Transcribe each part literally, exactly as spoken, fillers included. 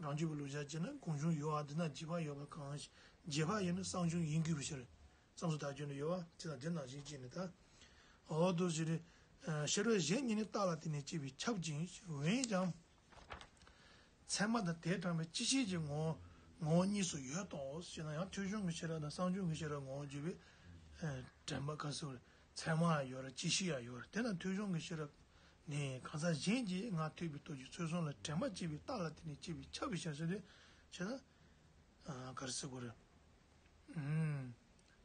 རང་རྒྱུད་པའི་བློ་སྦྱར་བྱས་ན་གང་བྱུང་ཡོད་པ་འདི་ན་རྗེས་དཔག་ཡོད་པ་གང་ཞིག་རྗེས་དཔག་ཡིན་ན་བསམ་བྱུང་ཡིན་དགོས་པའི་ཕྱིར། བསམ་གཟུགས་དག་བྱུང་ནས་ཡོད་པ་དེ་དང་དེ་ནང་བཞིན་བྱས་ནས་ད། འོ་དུ་ཞེས་རེད། ཤེས་རབ་གཞན་གཉིས་ནི་རྟགས་ལ་བརྟེན་ནས་སྐྱེས་པས་ཁྱབ་ཅིང་འོན་ཀྱང་། ཚད་མ་དང་དེ་དྲངས་པའི་སྤྱི་ཕྱིར་གྱི་ངོ་བོ་ངོ་བོ་གཉིས་སུ་ཡོད་དོ་ཞེ་ན་ཡང་ཐོས་བྱུང་གི་ཤེས་རབ་དང་བསམ་བྱུང་གི་ཤེས་རབ་ངོ་བོ་བརྗོད་པའི་དྲན་པ་ག་ཟེར་བ་རེད། ཚད་མ་ཡང་ཡོད་རེད། སྤྱི་ཕྱིར་ཡང་ཡོད་རེད། དེ་ན་ཐོས་བྱུང་གི་ཤེས་རབ་ནི་གང་ཟག་གཞན་གྱིས་ང་ཐོས་པའི་སྟོབས་ཀྱིས་ཚུལ་གསུམ་ལ་དྲན་པ་སྐྱེས་པའི་རྟགས་ལ་བརྟེན་ནས་སྐྱེས་པས་ཁྱབ་པའི་ཕྱིར་ཟེར་དུས་ཆེ་ན་ག་རེ་ཟེར་དགོས་རེད།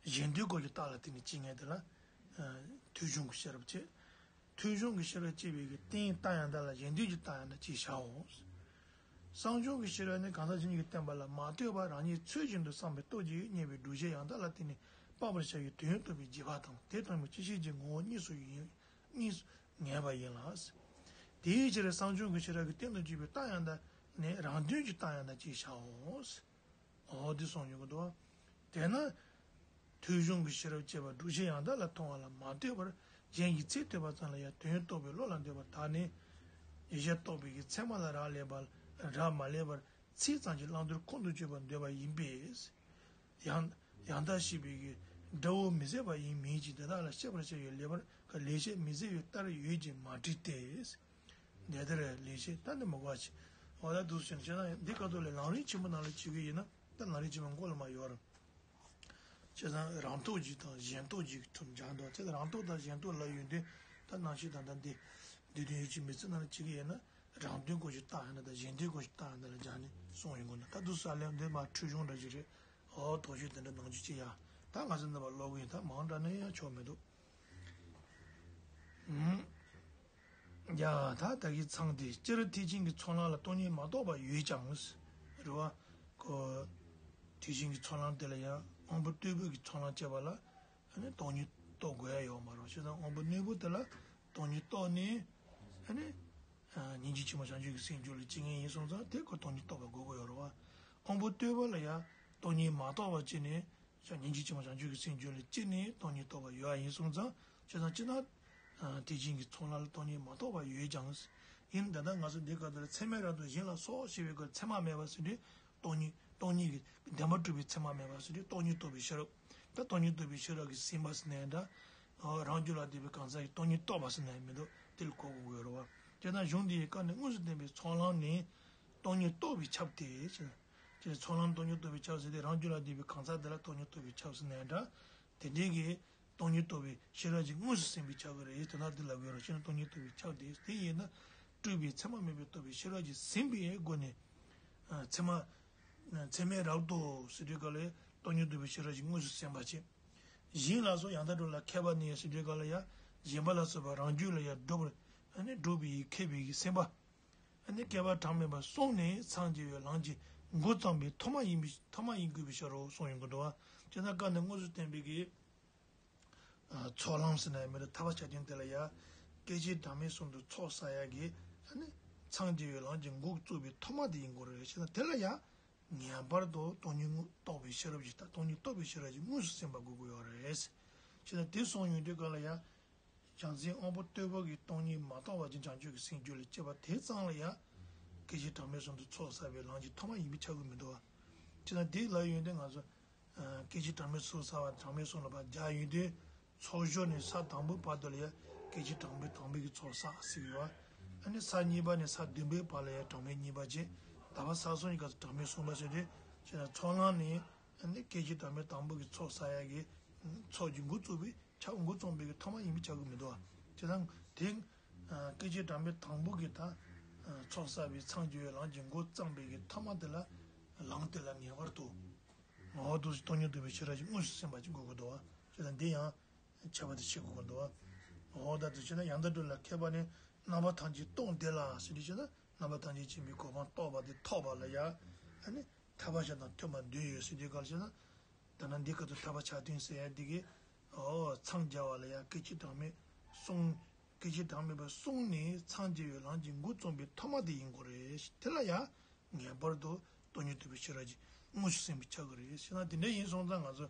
གཞན་དོན་སྐོར་གྱི་རྟགས་ལ་བརྟེན་ནས་སྐྱེ་ངེས་དེ་ལ་ཐོས་བྱུང་གི་ཤེས་རབ་བྱེད། ཐོས་བྱུང་གི་ཤེས་རབ་སྐྱེས་པའི་གི་རྟེན་རྟགས་ཡང་དག་ལ་གཞན་དོན་གྱི་རྟགས་ཡང་དག་ཅེས་བྱའོ། བསམ་བྱུང་གི་ཤེས་རབ་ནི་གང་ཟག་གཞན་གྱིས་བསྟན་པ་ལ་མ་ལྟོས་པར་རང་ཉིད་ཚུལ་བཞིན་དུ་བསམ་པའི་སྟོབས་ཀྱིས་རྙེད་པའི་སྒྲུབ་བྱེད་ཡང་དག་ལ་བརྟེན་ནས་དཔག་པར་བྱ་བའི་དོན་རྟོགས་པའི་རྗེས་དཔག་དང་དེ་དྲངས་པའི་སྤྱི་ཕྱིར་གྱི་ངོ་བོ་གཉིས་སུ་ཡིན་གཉིས་སུ་ངེས་པ་ཡིན་ལ། དེའི་ཕྱིར་བསམ་བྱུང་གི་ཤེས་རབ་ཀྱི་རྟེན་དུ་གྱུར་པའི་རྟགས་ཡང་དག་ནི་རང་དོན་གྱི་རྟགས་ཡང་དག་ཅེས་བྱའོ། འོ་འདི་གསུངས་ཡོང་གི་འདུག་དེས་ན། ཐོས་བྱུང་གི་ཤེས་རབ་ཅེས་པ་སྒྲུབ་བྱེད་ཡང་དག་ལ་མཐོང་བ་ལ་མ་ལྟོས་པར་གཞན་གྱི་ཚིག་ཐོས་པ་ཙམ་ལ་ཡང་དོན་རྟོགས་པའི་བློ་ལ་འདོད་པ་དག་ནི། ཡིད་ཤེས་རྟོགས་པའི་གི་ཚད་མ་ལ་རག་ལས་པ་རག་མ་ལས་པར་ཚིག་ཙམ་གྱིས་བླང་དོར་ཁོང་དུ་ཆུད་པར་འདོད་པ་ཡིན་པས། ཡང་ཡང་དག་ཤེས་པའི་གི་སྒྲ་བོ་མི་ཟད་པ་ཡིན་མིན་གྱི་དེ་དག་ལ་ཤེས་པར་བྱ་བའི་ལེགས་པར་ལེགས་བཤད་མི་ཟད་པའི་ལྟར་ཡོད་ཅེས་མ་བྲིས་ཏེ། འདི་ལྟར་ལེགས་བཤད་ད་ནི་མི་གོ་ཆེ། འོ་ད་འདུག་སེ་བྱས་ནས་བྱས་ན་འདི་སྐབས་ཐོག་ལ་ལམ་རིམ་ཆེན་པོ་ནང་ལ་བྱེད་ཀྱི་ཡིན་ན་ད་ལམ་རིམ་ཆེན་པོ་མགོ་ལ་མ་ཡོད་རུང་། བྱས་ཙང་རང་རྟོགས་ཀྱི་དང་གཞན་རྟོགས་ཀྱི་ཐུམ་སྦྱར་འདུག་དེ་ལ་རང་རྟོགས་དང་གཞན་རྟོགས་ལབ་ཡོང་དུས་ད་རྣམ་ཤེས་དང་ད་འདི་འདི་དོན་ཡོད་ཀྱི་མི་ཚེ་ནང་ལ་བྱེད་ཀྱི་ཡིན་ན་རང་དོན་སྐོར་ཞིག་བཏགས་ཡིན་ན་ད་གཞན་དོན་སྐོར་ཞིག་བཏགས་ཡིན་ན་ལ་སྦྱར་ནས་གསུངས་ཡོང་གི་ན་ད་འདུག་ས་ལེན་འདི་མ་འཁྲུལ་གཞུང་འདྲ་ཞིག་རེད། འོ་དོགས་གཅོད་དེ་འདྲ་ནང་བཅུད་ཅི་ཡ་ད་ང་ཚོ་འདི་མ་ཀློག་གི་ཡིན་ད་མང་དྲགས་ན་ཡང་ཆོག་མི་འདུག་ཡ་ད་ད་གི་ཚང་དེ་སྤྱིར་ཐེག་ཆེན་གྱི་ཚོགས་ལམ་ལ་སྟོང་ཉིད་མ་རྟོགས་པ་ཡོད་ཀྱང་རེད་བ། ཁོ་ཐེག་ཆེན་གྱི་ཚོགས་ལམ་དེ་ལ་ཡང་དབང་པོ་རྟུལ་པོ་གི་ཚོགས་ལམ་བྱེད་པ་ལ་ཨ་ནི་སྟོང་ཉིད་རྟོགས་དགོས་ཡ་ཡོད་མ་རེད། བྱས་ཙང་དབང་པོ་རྣོན་པོ་དེ་ལ་སྟོང་ཉིད་རྟོགས་ནས་ཨ་ནི་སྙིང་རྗེ་ཆེན་པོ་བྱང་ཆུབ་ཀྱི་སེམས་རྒྱུད་ལ་སྐྱེ་ངེས་ཡིན་སོང་ཙང་དེ་ཁོ་སྟོང་ཉིད་རྟོགས་པ་དགོས་ཀྱི་ཡོད་རེད་བ། དབང་པོ་རྟུལ་པོ་ལ་ཡང་སྟོང་ཉིད་མ་རྟོགས་པ་བྱས་ནས། སྙིང་རྗེ་ཆེན་པོ་བྱང་ཆུབ་ཀྱི་སེམས་རྒྱུད་ལ་སྐྱེས་ནས་སྟོང་ཉིད་རྟོགས་པ་ཡོད་ཡ་ཡིན་སོང་ཙང་བྱས་ཙང་སྤྱིར་ན། ཐེག་ཆེན་གྱི་ཚོགས་ལམ་ལ་སྟོང་ཉིད་མ་རྟོགས་པ་ཡོད་ཀྱང་། ཡིན་ད་ལྟ་ང་ཚོ་འདི་ག་ལྟར་ཚད་མས་རབ་ཏུ་གཞན་ལ་སོགས་ཞེས་པའི་སྐབས་ཚད་མ་མེད་པ་ཟེར་དུས་སྟོང་ཉིད་སྟོང་ཉིད་ཀྱི་བདེན་པར་གྲུབ་པའི་ཚད་མ་མེད་པ་ཟེར་དུས་སྟོང་ཉིད་རྟོགས་པའི་ཤེས་རབ། ད་སྟོང་ཉིད་རྟོགས་པའི་ཤེས་རབ་ཀྱིས་ཟིན་པ་ཟེར་ནའི་འདྲ། རང་རྒྱུད་ལ་ལྡན་པའི་གང་ཟག་གིས་སྟོང་ཉིད་རྟོགས་པ་ཟེར་ནའི་མི་འདུག་དེ་ལ་གོ་དགོས་ཀྱི་ཡོད་རེད་བ། དེ་ན་གཞུང་འདི་ཡི་བཀའ་ནི་དངོས་སུ་བསྟན་པའི་ཚོགས་ལམ་ནི་སྟོང་ཉིད་རྟོགས་པའི་ཆབ་སྟེ། ཅེས་ཚོགས་ལམ་སྟོང་ཉིད་རྟོགས་པའི་ཆབ་ཟེར་ཏེ་རང་རྒྱུད་ལ་ལྡན་པའི་གང་ཟག་དེ་ལ་སྟོང་ཉིད་རྟོགས་པའི་ཆབ་ཟེར་ནའི་འདྲ། དེ་འདྲའི་གི་སྟོང་ཉིད་རྟོགས་པའི་ཤེས་རབ་ཀྱིས་དངོས་སུ་ཟིན་པའི་ཆ་ག་རེད་དེ་ན་འདི་ལ་འགོད་རོགས་ཞེ་ན་སྟོང་ཉིད་རྟོགས་པའི་ཆབ་དེ་དེ་ཡིན་ན་སྤྲུལ་པའི་ཚད་མ་མེད་པའི་རྟོགས་པའི་ཤེས་རབ་ཀྱིས་ཟིན་པའི་སྒོ་ནས། ཚད་མ། ཚད་མས་རབ་ཏུ་ཟེར་དུས་ག་ལ་སྟོང་ཉིད་རྟོགས་པའི་ཤེས་རབ་ཀྱིས་དངོས་སུ་ཟིན་པ་བྱེད། གཞན་ལ་སོགས་ཡང་དག་སྒྲུབ་ལ་མཁས་པ་ནི་ཟེར་དུས་ག་ལ་ཡང་གཞན་པ་ལ་སོགས་པ་རང་རྒྱུད་ལ་ཡང་སྒྲུབ་པར་སྒྲུབ་པའི་མཁས་པའི་སེམས་དཔའ། ཨ་ནི་བསྐལ་པ་གྲངས་མེད་པ་གསུམ་ནས་འཚང་རྒྱ་བའི་ལམ་གྱི་འགོ་བརྩམས་པའི་ཐོག་མ་ཡིན་པའི་ཐོག་མ་ཡིན་དགོས་པའི་ཕྱིར་རོ་གསུངས་ཡོང་གི་འདུག་བ། དེ་ན་བཀའ་ནི་དངོས་སུ་བསྟན་པའི་གི་ཚོགས་ལམ་ཟེར་ན་ཡང་མི་འདུག་ཐར་པ་ཆ་རྐྱེན་དེ་ལ་ཡང་སྐད་ཅིག་གྲངས་མེད་གསུམ་དུ་ཚོགས་བསགས་ཡ་གི་ཨ་ནི་འཚང་རྒྱ་བའི་ལམ་གྱི་འགོ་བཙུགས་པའི་ཐོག་མ་དེ་ཡིན་དགོས་རེད་ཞེ་ན་དེ་ལ་ཡང་ངེས་པར་དུ་སྟོང་ཉིད་རྟོགས་པའི་ཤེས་རབ་ཀྱི་སྟོང་ཉིད་རྟོགས་པའི་ཤེས་རབ་ཀྱིས་དངོས་སུ་ཟིན་པ་དགོས་ཀྱི་ཡོད་རེད། ཞེ་ན་དེ་གསུངས་ཡོང་དུས་ག་ལ་ཡང་། བྱང་སེམས་དབང་པོ་རྟུལ་པོ་གིས་སྟོང་ཉིད་མ་རྟོགས་པ་ཅིན་བྱང་ཆུབ་ཀྱི་སེམས་རྒྱུད་ལ་སྐྱེས་པ་དེ་ཙམ་ལ་ཡང་། སྐད་ཅིག་གྲངས་མེད་གསུམ་དུ་ཚོགས་བསགས་པའི་ལམ་གྱི་ཐོག་མ་ཡིན་པས་ཁྱབ་ཀྱི་མི་འདུག་བ། ཅེ་ན་དེ་ལ་ཡོན་ཏན་ང་ཚོ། སྐད་ཅིག་གྲངས་མེད་གསུམ་བསགས་པ་གྲངས་མེད་གསུམ་ལ་བར་སྦྱར་ཡོན་ཏན། ཚོགས་ཞོར་ནས་ས་དང་པོའི་བར་དུ་ལ་ཡང་སྐད་ཅིག་གྲངས་མེད་དང་པོའི་གི་ཚོགས་བསགས་ཟེར་གྱི་ཡོད་བ། ཨ་ནི་ས་གཉིས་པ་ནས་ས་བདུན་པའི་བར་ལ་ཡང་གྲངས་མེད་གཉིས་པ་བྱས། ད་བར་ས་གསུམ་གྱི་སྐབས་སུ་གྲངས་མེད་གསུམ་པ་ཟེར་ཏེ། ཅེ་ན་ཚོགས་ལམ་ནས། ཨ་ནི་སྐད་ཅིག་གྲངས་མེད་དང་པོ་གི་ཚོགས་བསགས་ཡ་གི། ཚོགས་ཀྱི་འགོ་བཙུགས་པའི། ཆ་འགོ་རྩོམ་པའི་གི་ཐོག་མ་ཡིན་པས་ཁྱབ་ཀྱི་མི་འདུག་བ། བྱས་ཙང་དེ། སྐད་ཅིག་གྲངས་མེད་དང་པོ་གི་ད། ཚོགས་བསགས་པའི་འཚང་རྒྱ་བའི་ལམ་གྱི་འགོ་བརྩམས་པའི་གི་ཐ་མ་དེ་ལ། ལམ་དེ་ལ་ངེས་པར་དུ། ངོ་བོ་དུ་སྟོང་ཉིད་རྟོགས་པའི་ཤེས་རབ་ཀྱིས་དངོས་སུ་ཟིན་པ་ཅིག་དགོས་ཀྱི་འདུག་བ། བྱས་ཙང་འདི་ཡང་། ཁྱད་པར་དུ་ཤེས་དགོས་ཀྱི་འདུག་བ། ངོ་བོ་ལྟར་དུ་བྱས་ན་ཡང་དག་སྒྲུབ་ལ་མཁས་པ་ནི་རྣམ་པ་ཐམས་ཅད་རྟོགས་འདི་ལ་ཟེར་དུས་བྱས་ན་རྣམ་པ་ཐམས་ཅད་མཁྱེན་པའི་གོ་འཕང་རྟོགས་པ་དེ་ཐོབ་པ་ལ་ཡང་། ཨ་ནི། ཐར་པ་ཤ་དང་མཐུན་པར་འདོད་ཡོད་ཟེར་དུས་ག་ལ་བྱས་ན། ད་ནང་འདི་སྐབས་སུ་ཐར་པ་ཆ་མཐུན་ཟེར་ཡ་འདི་གི། འོ་འཚང་རྒྱ་བ་ལ་ཡང་སྐད་ཅིག་གྲངས་མེད་གསུམ། སྐད་ཅིག་གྲངས་མེད་པ་གསུམ་ནས་འཚང་རྒྱ་བའི་ལམ་གྱི་འགོ་རྩོམ་པའི་ཐ་མ་དེ་ཡིན་དགོས་རེད། དེ་ལ་ཡང་ངེས་པར་དུ་སྟོང་ཉིད་རྟོགས་པའི་ཤེས་རབ་ཀྱིས་དངོས་སུ་ཟིན་པའི་ཆ་གི་རེད་ཟེར་ན་དེ་འདྲ་ཡིན་སོང་ཙང་ང་ཚོ་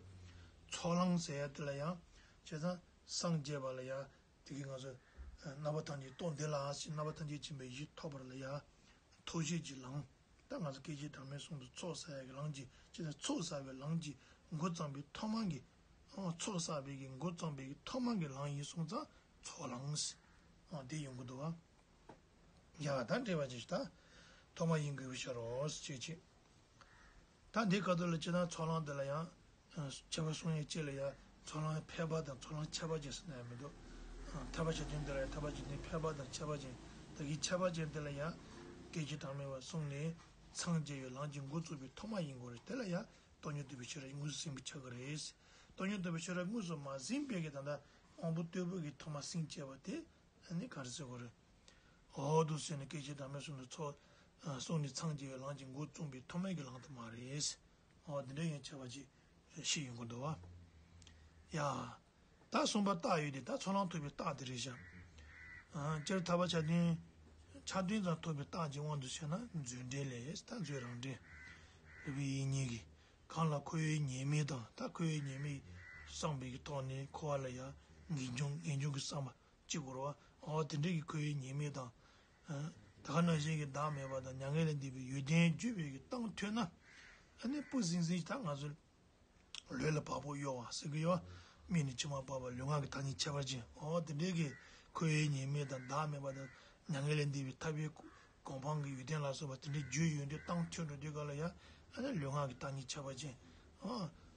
ཚོགས་ལམ་ཟེར་ཡ་དེ་ལ་ཡང་བྱས་ཙང་སངས་རྒྱས་པ་ལ་ཡང་དེ་གི་ང་ཚོ་རྣམ་པ་ཐམས་ཅད་རྟོགས་འདི་ལ་ཟེར་རྣམ་པ་ཐམས་ཅད་མཁྱེན་པའི་ཡིད་ཐོབ་པར་ལ་ཡང་ཐོགས་བྱེད་ཀྱི་ལམ། ད་ང་ཚོ་སྐད་ཅིག་གྲངས་མེད་གསུམ་དུ་ཚོགས་བསགས་ཡག་གི་ལམ་གྱི་ཅི་ལྟར་ཚོགས་བསགས་པའི་ལམ་གྱི་འགོ་བརྩམས་པའི་ཐོག་མ་གི། ཨོ་ཚོགས་བསགས་པའི་གི་འགོ་བརྩམས་པའི་གི་ཐོག་མ་གི་ལམ་ཡིན་སོང་ཙང་ཚོགས་ལམ་ཟེར། ཨོ་དེ་ཡོང་གི་འདུག་བ། ཡ་ད་འགྲེལ་པ་ཅིག་ད་ཐོག་མ་ཡིན་དགོས་པའི་ཕྱིར་རོ་ཅེས་བྱས། ད་འདི་སྐབས་དུ་ལ་ཅི་ན་ཚོགས་ལམ་དེ་ལ་ཡང་ཁྱད་པར་གསུང་ཡས་ཅིག་ལ་ཡང་ཚོགས་ལམ་ཕལ་པ་དང་ཚོགས་ལམ་ཁྱད་པར་ཅན་ཟེར་ན་ཡང་མི་འདུག་ཐར་པ་ཆ་ཅན་དེ་ལ་ཡང་ཐར་པ་ཆ་ཅན་ཕལ་པ་དང་ཁྱད་པར་ཅན། ད་གི་ཁྱད་པར་ཅན་དེ་ལ་ཡང་སྐད་ཅིག་གྲངས་མེད་པ་གསུམ་ནས་སངས་རྒྱས་པའི་ལམ་གྱི་འགོ་བཙུགས་པའི་ཐོག་མ་ཡིན་དགོས་རེད། དེ་ལ་ཡང་སྟོང་ཉིད་རྟོགས་པའི་ཤེས་རབ་དངོས་སུ་ཟིན་པ་ཆགས་ཀྱི་རེད། སྟོང་ཉིད་རྟོགས་པའི་ཤེས་རབ་དངོས་སུ་མ་ཟིན་པའི་གི་ད་ལྟ་དབང་པོ་རྟུལ་པོ་གི་ཐོག་མ་སེམས་བསྐྱེད་པ་དེ་ནི་ག་རེ་ཟེར་དགོས་རེད། འོ་འདུག་ཟེར་ནས་སྐད་ཅིག་གྲངས་མེད་གསུམ་དུ་ཚོགས་གསུམ་ནས་སངས་རྒྱས་པའི་ལམ་གྱི་འགོ་བཙུགས་པའི་ཐོག་མའི་གི་ལམ་དུ་མ་རེད། འོ་འདི་འདྲ་ཡང་ཁྱད་པར་ཅིག་ཤེས་ཡོང་གི་འདུག་བ། ཡ། ད་གསུམ་པ་རྟགས་ཡོད་དེ་ད་ཚོགས་ལམ་ཐོབ་པའི་རྟགས་དེ་རེད་བཞག་སྤྱིར་ཐར་པ་ཆ་མཐུན། ཆ་མཐུན་ཙམ་ཐོབ་པའི་རྟགས་ཀྱི་དབང་དུ་བྱས་ན་མཛོད་འགྲེལ་ལས་ད་མཛོད་རང་འགྲེལ། ལུས་པའི་ཡིད་གཉིས་ཀྱི། གང་ལ་འཁོར་བའི་ཉེས་དམིགས་དང་ད་འཁོར་བའི་ཉེས་དམིགས་བསམ་པའི་གི་ཐོག་ནས་འཁོར་བ་ལ་ཡང་ངེས་འབྱུང་ངེས་འབྱུང་གི་བསམ་པ་གཅིག་དགོས་རེད་བ། འོ་དེ་འདྲའི་གི་འཁོར་བའི་ཉེས་དམིགས་དང་། ད་ག་ནང་བཞིན་གྱི་བདག་མེད་པ་དང་མྱ་ངན་ལས་འདས་པའི་ཡོན་ཏན་བརྗོད་པའི་གི་གཏམ་ཐོས་ན། ཨ་ནི་སྤུ་ཟིང་ཟིང་ད་ང་ཚོ་ལུས་ལ་བ་སྤུ་གཡོ་བ་ཟེར་གི་ཡོད། མིག་ནས་མཆི་མ་འབབ་པ་ལུས་ངག་གི་ཐ་སྙད་ཁྱད་པར་ཅན། འོ་དེ་འདྲའི་གི་འཁོར་བའི་ཉེས་དམིགས་དང་བདག་མེད་པ་དང་མྱ་ངན་ལས་འདས་པའི་ཐར་པའི་གོ་འཕང་གི་ཡོན་ཏན་ལ་སོགས་པ་དེ་འདྲའི་བརྗོད་ཡོང་དུས་གཏམ་ཐོས་འགྲོ་དུས་ག་ལ་ཡང་ཨ་ནི་ལུས་ངག་གི་ཐ་སྙད་ཁྱད་པར་ཅན། འོ་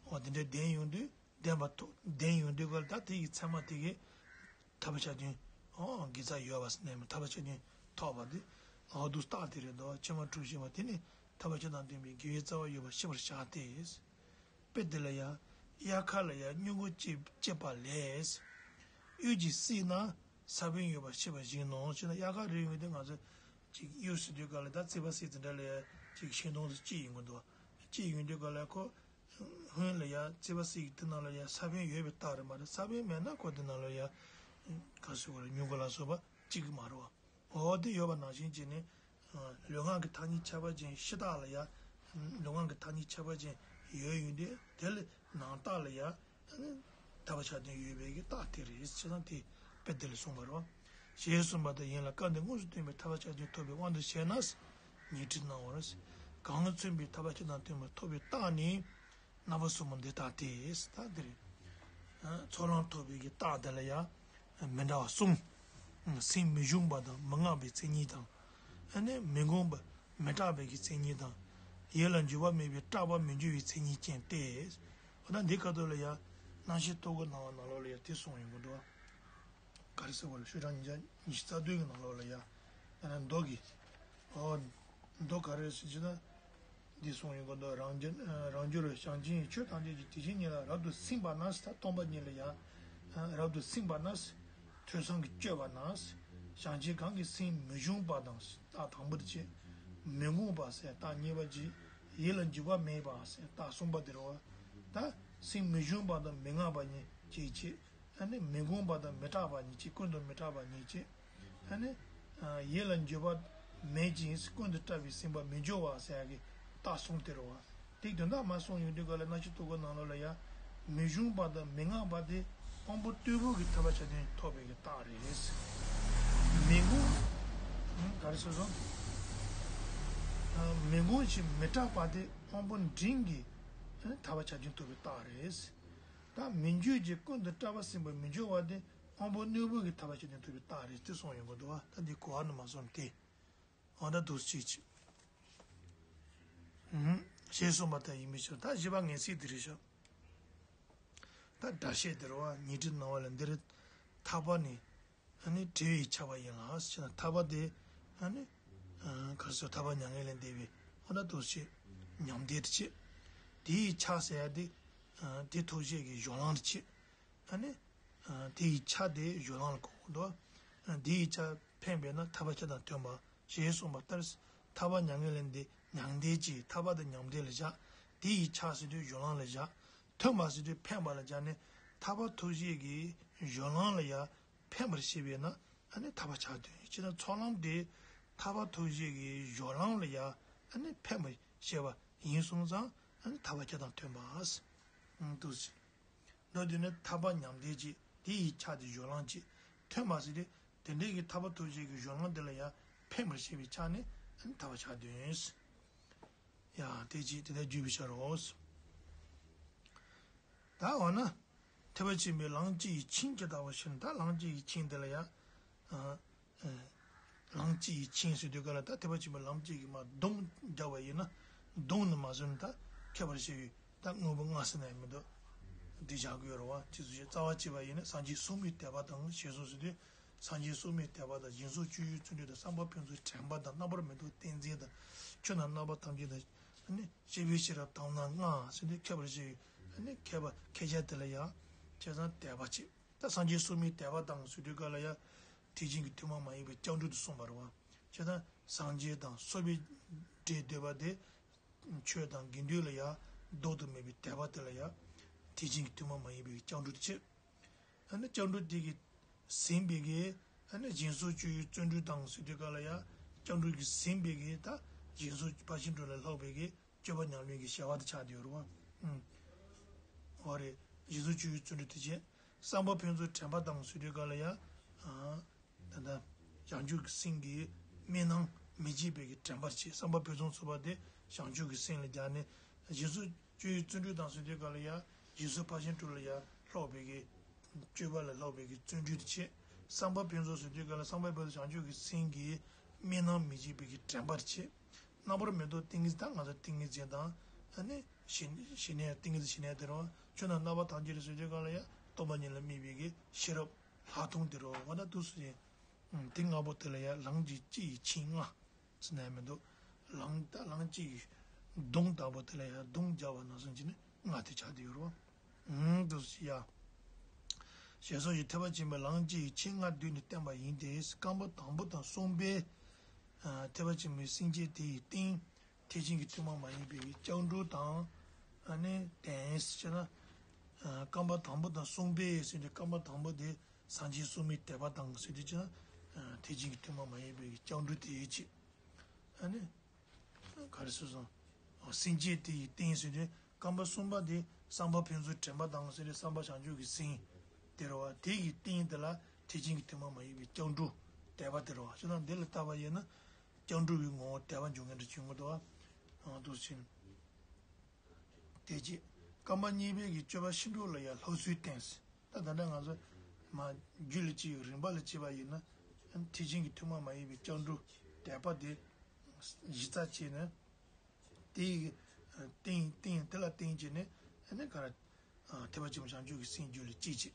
འོ་དེ་འདྲའི་ལྡན་ཡོང་དུས་ལྡན་པ་ཐོབ་ལྡན་ཡོང་དུས་ག་ལ་ད་དེ་ཡི་ཚད་མ་དེ་གི་ཐར་པ་ཆ་མཐུན། འོ་དགེ་རྩ་ཡོད་པ་ཟེར་ནས་མི་ཐར་པ་ཆ་མཐུན་ཐོབ་པ་དེ་འོ་འདུག་རྟགས་དེ་རེད་དོ། ཕྱི་མ་དྲུག་བཞི་པ་དེ་ནི་ཐར་པ་ཆ་དང་ལྡན་པའི་དགེ་བའི་རྩ་བ་ཡོད་པ་ཤེས་པར་བྱ་སྟེ། དཔེ་དེ་ལ་ཡང་དབྱར་ཁ་ལ་ཡང་སྨྱུ་གུ་སྐྱེ་སྐྱེས་པ་ལས། གཡུ་གྱིས་བསིལ་ན་ས་བོན་ཡོད་པ་ཤེས་པ་བཞིན་ནོ་ཞེ་ན། དབྱར་ཁ་རེད་ཡོང་དུས་ང་ཚོ་ཅིག་གཡུ་ཟེར་དུས་ག་ལ་ད་རྩིག་པ་བསིལ་དེ་འདྲ་ལ་ཡང་ཅིག་ཤིང་སྡོང་དུ་སྐྱེས་ཡོང་གི་འདུག་སྐྱེས་ཡོང་དུས་ག་ལ་ཁོ་སྔོན་ལ་ཡང་རྩིག་པ་བསིལ་གྱི་དེ་ནང་ལ་ཡང་ས་བོན་ཡོད་པའི་རྟགས་རེད་མ་རེད། ས་བོན་མེད་ན་ཁོ་དེ་ནང་ལ་ཡང་ག་ཟེར་བ་རེད། སྨྱུ་གུ་ལ་སོགས་པ་སྐྱེ་གི་མ་རེད་བ། འོ་དེ་ཡོད་པ་ནང་བཞིན་བྱས་ནས། ལུས་ངག་གི་ཐ་སྙད་ཁྱད་པར་ཅན་ཕྱི་རྟགས་ལ་ཡང་། ལུས་ངག་གི་ཐ་སྙད་ཁྱད་པར་ཅན་ཡོད་ཡོད་དེ་དེ་ལ་ནང་རྟགས་ལ་ཡང་། ཐར་པ་ཆ་མཐུན་ཡོད་པའི་གི་རྟགས་དེ་རེད་ཅེས་དང་དེ་དཔེ་དེ་ལ་གསུངས་པ་རེད། ཞེས་གསུངས་པ་དང་། ཡིན་ལ་སྐབས་འདིར་དངོས་སུ་སྟོན་པའི་ཐར་པ་ཆ་མཐུན་ཐོབ་པའི་དབང་དུ་བྱས་ན། ཉི་ཁྲི་སྣང་བར། གང་མཚོན་པའི་ཐར་པ་ཆ་དང་མཐུན་པ་ཐོབ་པའི་རྟགས་ནི། རྣམ་པ་གསུམ་པོ་འདི་ལྟ་སྟེ། ད་འདིར། ཚོགས་ལམ་ཐོབ་པའི་གི་རྟགས་དེ་ལ་ཡང་། མི་འདྲ་བ་གསུམ། སེམས་མི་ཞུམ་པ་དང་མི་དངངས་པའི་མཚན་ཉིད་དང་། ཨ་ནི་མི་འགོངས་པ་མི་སྐྲག་པའི་གི་མཚན་ཉིད་དང་། ཡིད་ལ་འགྱུར་བ་མེད་པའི་སྐྲག་པ་མི་འགྱུར་བའི་མཚན་ཉིད་ཅན་ཏེ། འོ་ན་འདི་ཁ་ཐུག་ལ་ཡང་རྣམ་བཤད་ཐོ་གོ་ནང་བ་ནང་ལོགས་ལ་ཡང་དེ་གསུངས་ཡོང་གི་འདུག་ག་རེ་ཟེར་བ་ལ་ཤོག་གྲངས་ཉིས་བརྒྱ་ཉི་ཤུ་རྩ་བདུན་གྱི་ནང་ལོགས་ལ་ཡང་ཡང་ན་མདོ་གི། འོ། མདོ་ག་རེ་ཟེར་ཅེ་ན། འདི་གསུངས་ཡོང་གི་འདུག་རང་རྒྱུད་རང་རྒྱུད་ལ་བྱང་ཆུབ་ཡི་ཆོས་ཐམས་ཅད་ཀྱི་དེ་བཞིན་ཉིད་ལ་རབ་ཏུ་སེམས་པ་ན་ཟེར། ད་སྟོང་པ་ཉིད་ལ་ཡང་། རབ་ཏུ་སེམས་པ་ན་ཟེར། ཐོས་བསམ་གྱིས་བཅོས་པ་ན་ཟེར། བྱང་ཆུབ་གང་གིས་སེམས་མི་ཞུམ་པ་དང་ཟེར། རྟགས་དང་པོ་དེ་བྱས། མི་འགོངས་པ་ཟེར་རྟགས་གཉིས་པ་བྱས། ཡིད་ལ་འགྱུར་བ་མེད་པ་ཟེར་རྟགས་གསུམ་པ་དེ་རེད་བ། ད་སེམས་མི་ཞུམ་པ་དང་མི་དངངས་པ་གཉིས་བྱས་བྱས། ཨ་ནི་མི་འགོངས་པ་དང་མི་སྐྲག་པ་གཉིས་ཀྱིས་ཀུན་ཏུ་མི་སྐྲག་པ་གཉིས་ཀྱིས། ཨ་ནི། ཡིད་ལ་འགྱུར་བ་མེད་ཅིང་ཀུན་ཏུ་བཀྲ་བའི་སེམས་པ་མི་འགྱུར་བ་ཟེར་ཡག་གི་རྟགས་གསུམ་དེ་རེད་བ། དེ་དོན་དག་མ་གསུངས་ཡོང་དུས་ག་ལ་རྣམ་བཤད་ཐོ་གོ་ནང་ལོགས་ལ་ཡང་། མི་ཞུམ་པ་དང་མི་དངངས་པ་དེ་དབང་པོ་རྟུལ་པོ་གི་ཐར་པ་ཆ་མཐུན་ཐོབ་པའི་གི་རྟགས་རེད། མི་འགོངས། ག་རེ་ཟེར་སོང་། མི་འགོངས་ཤིང་མི་སྐྲག་པ་དེ་དབང་པོ་འབྲིང་གི་ཐར་པ་ཆ་མཐུན་ཐོབ་པའི་རྟགས་རེད། ད་མི་འགྱུར་གྱི་ཀུན་ཏུ་བཀྲ་བ་སེམས་པ་མི་འགྱུར་བ་དེ་དབང་པོ་རྣོན་པོ་གི་ཐར་པ་ཆ་མཐུན་ཐོབ་པའི་རྟགས་རེད་ཅེས་གསུངས་ཡོང་གི་འདུག་བ། ད་འདི་གོ་བ་ནི་མ་སོང་སྟེ། འོ་ད་འདུག་སེ་བྱེད་ཅིག་ཞེས་གསུངས་པ་ལྟར་ཡིན་པའི་ཕྱིར། ད་བཞི་པ་ངེས་ཚིག་འདི་རེད་ཤག་ད་སྒྲ་བཤད་འདི་རེད་བ། ཉི་ཁྲི་སྣང་བ་ལ་འདིར་ཐར་པ་ནི། ཨ་ནི་དེ་ཡི་ཆགས་པ་ཡིན་ལ་ཞེ་ན། ཐར་པ་དེ་ཨ་ནི་ག་རེ་ཟེར། ཐར་པ་མྱ་ངན་ལས་འདས་པའི་འོ་ན་འདུག་སེ་ཉམས་བདེ་དེ་བྱེད། དེ་ཡི་ཆགས་ཟེར་ཡ་དེ་དེ་ཐོགས་བྱེད་ཀྱི་སྦྱོར་ལམ་དེ་བྱེད། ཨ་ནི། དེ་ཡི་ཆ་དེ་སྦྱོར་ལམ་ལ་གོ་དགོས་འདུག་དེ་ཡི་ཆ་འཕེན་པས་ན་ཐར་པ་ཆ་དང་མཐུན་པ་ཞེས་གསུངས་པ་ལྟར། ཐར་པ་མྱ་ངན་ལས་འདས་མྱང་འདས་ཀྱི་ཐར་པ་དང་མྱང་འདས་ལ་བཞག་དེ་ཡི་ཆ་ཟེར་དུས་སྦྱོར་ལམ་ལ་བཞག་མཐུན་པ་ཟེར་དུས་འཕེན་པ་ལ་བཞག་ནས་ཐར་པ་ཐོབ་བྱེད་ཀྱི་སྦྱོར་ལམ་ལ་ཡང་འཕེན་པར་བྱེད་པས་ན་ཨ་ནི་ཐར་པ་ཆ་མཐུན། ཅེས་ན་ཚོགས་ལམ་དེ་ཐར་པ་ཐོབ་བྱེད་ཀྱི་སྦྱོར་ལམ་ལ་ཡང་ཨ་ནི་འཕེན་པར་བྱེད་པ་ཡིན་སོང་ཙང་ཨ་ནི་ཐར་པ་ཆ་དང་མཐུན་པ། འདུག་སེ། མདོ་འདི་ནི་ཐར་པ་མྱང་འདས་ཀྱི་དེ་ཡི་ཆ་དེ་སྦྱོར་ལམ་གྱི་མཐུན་པ་ཟེར་ཏེ། དེ་འདྲའི་གི་ཐར་པ་ཐོབ་བྱེད་ཀྱི་སྦྱོར་ལམ་དེ་ལ་ཡང་འཕེན་པར་བྱེད་པའི་ཆ་ནི་ཐར་པ་ཆ་མཐུན། དེ་ཅི་དེ་ལྟར་བརྗོད་པའི་ཕྱིར་རོ། ད་འོ་ན། ཐེག་པ་ཆེན་པོའི་ལམ་སྤྱི་ཡི་ཆིངས་ཇི་ལྟ་བ་བཞིན་ད་ལམ་སྤྱི་ཡི་ཆིངས་དེ་ལ་ཡང་། ཨ། ཨ། ལམ་སྤྱི་ཡི་ཆིངས་ཟེར་དུས་ག་ལ་ད་ཐེག་པ་ཆེན་པོའི་ལམ་སྤྱི་ཡི་མ་སྡོམ་རྒྱག་པ་ཡིན་ན། སྡོམ་ནི་མ་ཟིན་ད་ཁྱད་པར་ཞེས་ཡོད་ད་དངོས་པོ་ལྔ་ཟེར་ན་ཡང་མི་འདུག་འདི་བཞག་གི་ཡོད་རེད་བ། ཅི་ཟེར་རྩ་བ་བྱས་པ་ཡིན་ན་སངས་རྒྱས་སྲུང་མའི་དད་པ་དང་ཞེས་སོགས་ཟེར་དུས། སངས་རྒྱས་སྲུང་མའི་དད་པ་དང་སྦྱིན་སོགས་སྤྱོད་ཡུལ་བརྩོན་འགྲུས་དང་བསམ་པ་ཕུན་ཚོགས་དྲན་པ་དང་རྣམ་པར་མི་རྟོག་ཏིང་འཛིན་དང་། ཆོས་རྣམས་རྣམ་པ་ཐམས་ཅད་དང་། ཨ་ནི་ཤེས་པའི་ཤེས་རབ་དམ་རྣམ་ལྔ་ཟེར་ནས་ཁྱད་པར་ཕྱེ་ཡོད། ཨ་ནི་ཁྱད་པར་ཁྱད་ཆོས་དེ་ལ་ཡང་བྱས་ཙང་དད་པ་བྱེད། ད་སངས་རྒྱས་སྲུང་མའི་དད་པ་དང་ཟེར་དུས་ག་ལ་ཡང་ཐེག་ཆེན་གྱི་ཐུན་མོང་མ་ཡིན་པའི་སྐྱབས་འགྲོ་དུ་གསུངས་པ་རེད་བ། བྱས་ཙང་སངས་རྒྱས་དང་སོགས་པའི་འབྲེལ་འདོད་པ་དེ། ཆོས་དང་དགེ་འདུན་ལ་ཡང་ལྡོག་ཏུ་མེད་པའི་དད་པ་དེ་ལ་ཡང་ཐེག་ཆེན་གྱི་ཐུན་མོང་མ་ཡིན་པའི་སྐྱབས་འགྲོ་དུ་བྱེད། ཨ་ནི་སྐྱབས་འགྲོ་དེ་གིས་ཟིན་པའི་གི། ཨ་ནི་སྦྱིན་སོགས་སྤྱོད་ཡུལ་བརྩོན་འགྲུས་དང་ཟེར་དུས་ག་ལ་ཡང་སྐྱབས་འགྲོ་གིས་ཟིན་པའི་གི་ད་སྦྱིན་སོགས་ཕར་ཕྱིན་དྲུག་ལས་ལྷག་པའི་གི་སྤྱོད་པ་ཉམས་ལེན་གྱི་བྱ་བ་དེ་ཆགས་བསྡད་ཡོད་རེད་བ། ཨུམ། འོ་རེད། སྦྱིན་སོགས་སྤྱོད་ཡུལ་བརྩོན་འགྲུས་དེ་བྱས། བསམ་པ་ཕུན་ཚོགས་དྲན་པ་དང་ཟེར་དུས་ག་ལ་ཡང་། ཨ། ད་ལྟ་བྱང་ཆུབ་ཀྱི་སེམས་ཀྱི་དམིགས་རྣམ་མི་བརྗེད་པའི་གི་དྲན་པར་བྱེད། བསམ་པ་ཕུན་སུམ་ཚོགས་པ་དེ་བྱང་ཆུབ་ཀྱི་སེམས་ལ་སྦྱར་ནས་སྦྱིན་སོགས་སྤྱོད་ཡུལ་བརྩོན་འགྲུས་དང་ཟེར་དུས་ག་ལ་ཡང་སྦྱིན་སོགས་ཕར་ཕྱིན་དྲུག་ལ་ཡང་ལྷག་པའི་གི་སྤྱོད་པ་ལ་ལྷག་པའི་གི་བརྩོན་འགྲུས་དེ་བྱེད། བསམ་པ་ཕུན་ཚོགས་ཟེར་དུས་ག་ལ་བསམ་པ་ཕུན་ཚོགས་བྱང་ཆུབ་ཀྱི་སེམས་ཀྱི་དམིགས་རྣམ་མི་བརྗེད་པའི་གི་དྲན་པར་བྱེད། རྣམ་པར་མི་རྟོག་ཏིང་ངེ་འཛིན་ད་ང་ཚོ་ཏིང་ངེ་འཛིན་དང་། ཨ་ནི་ཞི་ཞི་གནས་ཏིང་ངེ་འཛིན་ཞི་གནས་དེ་རེད་བ། ཆོས་རྣམས་རྣམ་པ་ཐམས་ཅད་ལ་ཟེར་དུས་ག་ལ་ཡང་སྟོང་པ་ཉིད་ལ་དམིགས་པའི་གི་ཤེས་རབ་ལྷག་མཐོང་དེ་རེད་བ། ད་འདུག་སེ་བྱས། ཨུམ། དེ་ལྔ་པོ་དེ་ལ་ཡང་ལམ་གྱི་སྤྱི་ཡི་ཆིངས་ལྔ་ཟེར་ན་ཡང་མི་འདུག་ལམ་ད་ལམ་སྤྱི་ཡི་སྡོམ་ལྟ་བུ་དེ་ལ་ཡང་སྡོམ་རྒྱག་པ་ནང་བཞིན་བྱས་ནས་ལྔ་དེ་ཆགས་བསྡད་ཡོད་རེད་བ། ཨུམ། འདུག་སེ་ཡ། ཞེས་སོགས་ཀྱིས་ཐེག་པ་ཆེན་པོའི་ལམ་སྤྱི་ཡི་ཆིངས་ལྔ་བསྡུས་ནས་བསྟན་པ་ཡིན་ཏེ། རྐང་པ་དང་པོ་དང་གསུམ་པས། ཨ། ཐེག་པ་ཆེན་པོའི་སེམས་བསྐྱེད་དེ་ཡི་སྟེང་། ཐེག་ཆེན་གྱི་ཐུན་མོང་མ་ཡིན་པའི་སྐྱབས་འགྲོ་དང་། ཨ་ནི་དེ་ཟེར་ན། ཨ། རྐང་པ་དང་པོ་དང་གསུམ་པས་ཟེར་ཏེ་རྐང་པ་དང་པོ་དེ་སངས་རྒྱས་སྲུང་མའི་དད་པ་དང་ཟེར་དུས་ཅི་ན། ཨ། ཐེག་ཆེན་གྱི་ཐུན་མོང་མ་ཡིན་པའི་སྐྱབས་འགྲོ་དེ་ཡི་ཆེད། ཨ་ནི། ག་རེ་ཟེར་སོང་། སེམས་བསྐྱེད་དེ་ཡི་སྟེང་ཟེར་དུས་རྐང་པ་གསུམ་པ་དེ་བསམ་པ་ཕུན་ཚོགས་དྲན་པ་དང་ཟེར་ཏེ་བསམ་པ་བྱང་ཆུབ་ཀྱི་སེམས་དེ་རེད་བ། དེ་ཡི་སྟེང་དེ་ལ་ཐེག་ཆེན་གྱི་ཐུན་མོང་མ་ཡིན་པའི་སྐྱབས་འགྲོ་དད་པ་དེ་རེད་བ། བྱས་ཙང་འདི་ལ་བལྟས་པ་ཡིན་ན། སྐྱབས་འགྲོ་བའི་ངོ་བོ་དད་པ་འབྱུང་མཁན་འདྲ་བྱུང་གི་འདུག་བ། ཨ། འདུག་ཟེར། དེ་རྗེས་རྐང་པ་གཉིས་པའི་གི་སྤྱོད་པ་ཤིན་ཏུ་ལ་ཡང་ལྷག་བཟོའི་རྟེན་ཟེར། ད་ད་ལྟ་ང་ཚོ་མ་རྒྱུད་ལ་སྐྱེས་ཡོད་རིམ་པ་ལ་བྱས་པ་ཡིན་ན། ཐེག་ཆེན་གྱི་ཐུན་མོང་མ་ཡིན་པའི་སྐྱབས་འགྲོ་དད་པ་དེ་གཞི་རྩ་བྱས་ནས། དེ་ཡི་སྟེང་སྟེང་དེ་ལ་བརྟེན་བྱས་ནས་ཨ་ནི་ག་རེ། ཐེག་པ་ཆེན་པོ་བྱང་ཆུབ་ཀྱི་སེམས་རྒྱུད་ལ་སྐྱེས་བྱས།